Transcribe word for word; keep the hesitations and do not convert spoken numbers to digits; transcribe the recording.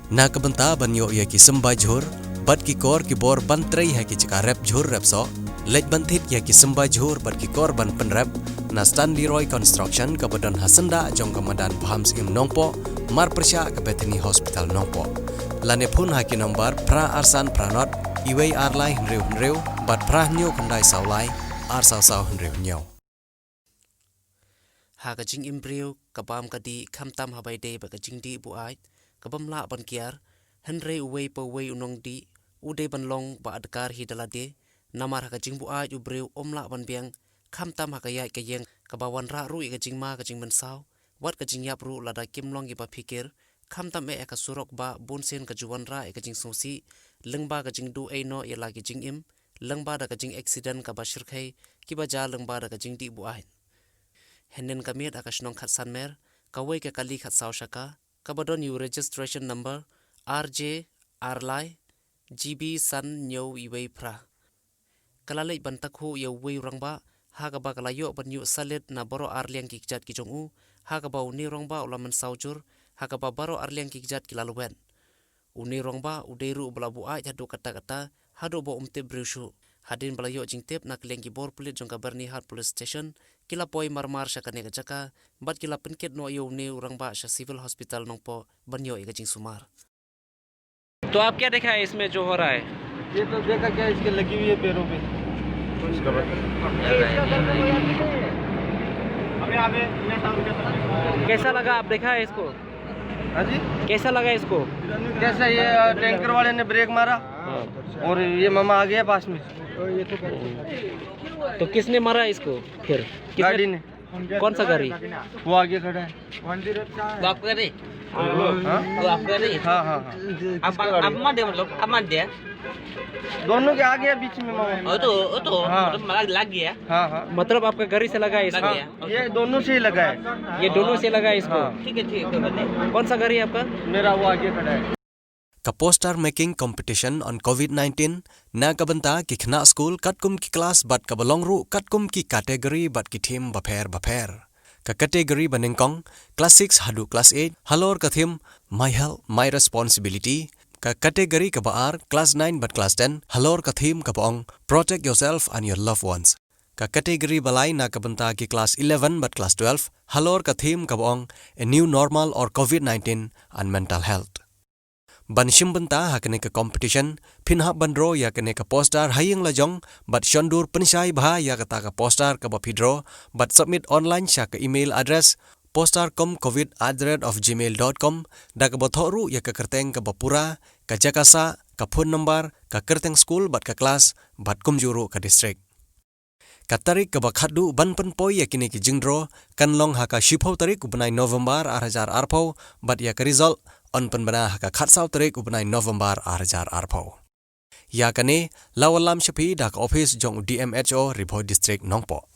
Na ka bynta ban ïoh ïa ki symbai jhur bad ki kor ki bor ban trei ha ki jaka rep jhur rep soh, leit ban thied ïa ki symbai jhur bad ki kor ban pynrep na Stanley Roy Construction kaba don ha syndah jong ka madan Bham Syiem Nongpoh, marpyrshah ka Bethany Hospital Nongpoh. Lane phone ha ki nombar phra ar san phra nod, iwei ar lai hynriew hynriew bad phra hynñiew khyndai saw lai, ar saw saw hynriew hynñiew. Ha ka jingim briew, ka bam ka dih, khamtam ha ba ïadei bad ka jingdih buaid, ka bym lah ban kiar, hynrei uwei pa uwei u nongdih u dei ban long ba adkar hi da lade, namar ha ka jingbuaid u briew um lah ban biang, khamtam ha ka ïaid ka ïeng, kaba wanrah ruh ïa ka jingma ka jingmynsaw, wat ka jingïap ruh lada kim long kiba phikir, khamtam eh ïa ka surok ba bun sien ka ju wanrah ïa ka jingsngewsih, lyngba ka jingduh ei noh ïa la ki jingim, lyngba da ka jing accident kaba shyrkhei, kiba jia lyngba da ka jingdih buaid. Hynnin ka miet ha ka shnong Khatsanmer, kawei ka kali khatsaw shaka, kaba don ïa u registration number R J ar lai G B san hynñiew iwei phra. Ka la leit ban takhuh ïa uwei u rangbah, ha kaba ka la ïoh ban ïuh salit na baroh ar liang ki kjat ki jong u, ha kaba une u rangbah u la mynsaw jur, ha kaba baroh ar liang ki kjat ki la lwet. Une u rangbah u dei ruh ba la buaid haduh katta katta, haduh ba um tip briew shuh. Hadien ba la ïoh jingtip na ka liang ki bor pulit jong ka Byrnihat Police Station, ki la poi marmar sha kane ka jaka, bad ki la pynkit noh ïa une u rangbah sha Civil Hospital Nongpoh ban ïoh ïa ka jingsumar. तो आप क्या देखा है इसमें जो हो रहा है? ये तो देखा क्या, इसके लगी हुई है पैरों पे। कैसा लगा, आप देखा है इसको? हाँ जी। कैसा लगा इसको? कैसा, ये टैंकर वाले ने ब्रेक मारा, हाँ। और ये मामा आ गया पास में। तो किसने मारा इसको फिर? किसने? गाड़ी ने। कौन सा गाड़ी? वो आगे खड़ा है। वो आपका गाड़ी? हाँ? वो आपका गाड़ी? हाँ, हाँ, हाँ। आप, आप मान दे, मतलब, आप मान दे। दोनों के आगे बीच में मामा। वो तो, वो तो, हाँ। मतलब, लग, लग गया। हाँ, हाँ। मतलब, आपका गाड़ी से लगा है इसको? लग गया। ये दोनों से ही लगा है। ये दोनों से लगा है इसको? हाँ। ठीक है, ठीक है, कोई बात नहीं। कौन सा गाड़ी है आपका? मेरा वो आगे खड़ा है। Ka poster making competition on COVID nineteen, na ka bynta ki khynnah skul katkum ki klas bad kaba long ruh katkum ki category bad ki theme bapher bapher. Ka category ba nyngkong, class six haduh class eight, halor ka theme My Health, My Responsibility. Ka category kaba ar, class nine bad class ten, halor ka theme kaba ong Protect Yourself and Your Loved Ones. Ka category ba lai na ka bynta ki class eleven bad class twelve, halor ka theme kaba ong A New Normal or COVID nineteen and Mental Health. Ban shim bynta ha kane ka competition, phin hap ban draw ïa kane ka poster ha ïing la jong, bad shon dur pynshai bha ïa kata ka poster kaba phi draw, bad submit online sha ka email address poster com covid at the rate of gmail dot com, da kaba thoh ruh ïa ka kyrteng kaba pura, ka jaka sah, ka phone number, ka kyrteng skul bad ka klas, bad kumjuh ruh ka district. Ka tarik kaba khatduh ban pynpoi ïa kine ki jingdraw, kan long ha ka shiphew tarik u bnai November ar hajar arphew, bad ïa ka result yn pynbna ha ka khatsaw tarik u bnai November ar hajar arphew. Ïa kane, la wallam sha phi da ka office jong u D M H O Ri Bhoi District Nongpoh.